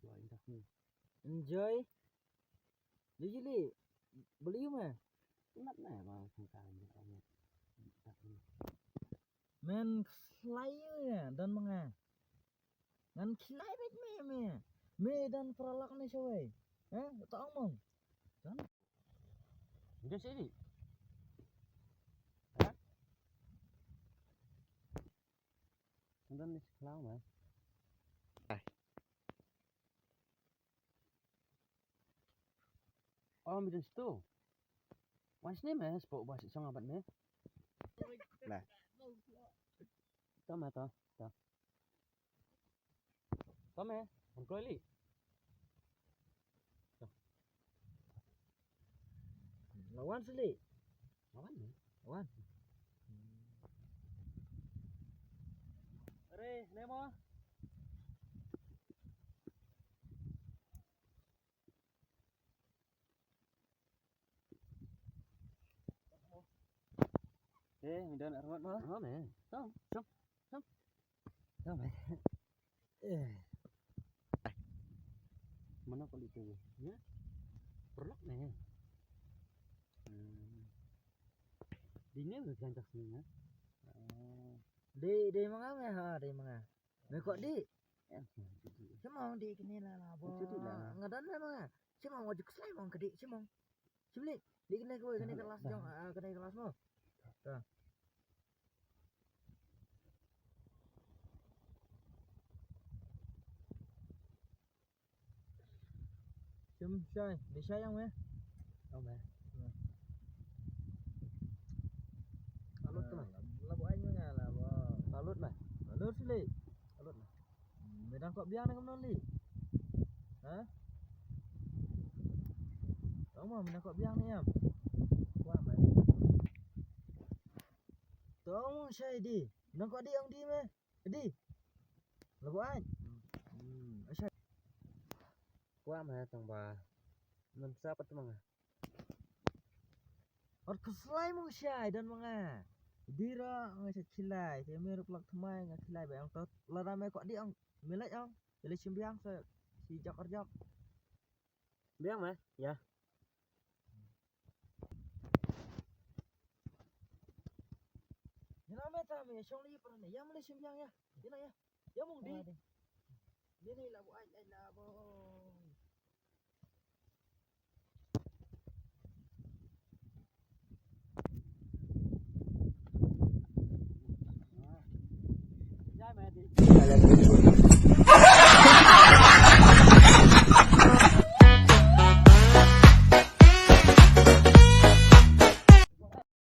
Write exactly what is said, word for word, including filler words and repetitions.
Enjoy. Enjoy. Usually, beli me. Mat me ba sangka me. Men khlai ya don ma nga. Ngan khlai beit me me. Me don paralok ne shawei. Eh, to ong mong. Don. Enjoy sih ni. Ha? Don ni khlai me. Ai. Oh, mi don stu. Wan sini me, spo ba si song abat me. Lah. To me to, to. To me, wan kloi li. To. Lawan sili. Lawan me. Lawan. Are, ne mo. Eh, mi don armat mo. Oh, me. Tom, tom, tom. Tom, me. Eh. Mana ko lito ya? Perlok me. Hmm. Di ne me kan tak ni ya. Oh. Di, di manga me ha, di manga. Me ko di. Simo di kini la la bo. Ngadan me manga. Simo wajib keslai mong kedi, simo. Simo li. Di kini ko kini kelas jong, ah, kini kelas mo. Ta. Sim shai, di shai yang me. Yang me. Alut tu me. Labu ain me nga labu. Alut me. Alut sili. Alut me. Me dang kok biang ne kumno li. Ha? Tong mo me dang kok biang ne em. Kuat me. Tong mo shai di. Me dang kok di ong di me. Di. Labu ai. Hmm, asha. Kwah ma tang ba. Nam sa pat manga. Ot khuslai mong shai don manga. Dira nga sa khilai, te me rup lak thamai nga khilai ba ang tot. Lada me kwah di ang, me lek ang. Te le shim biang sa si jok ar jok. Biang ma? Ya. Ina me ta me shong li para ne. Ya me le shim biang ya. Ina ya. Ya mong di. Ni ni labu ai ai labu. Ya me di.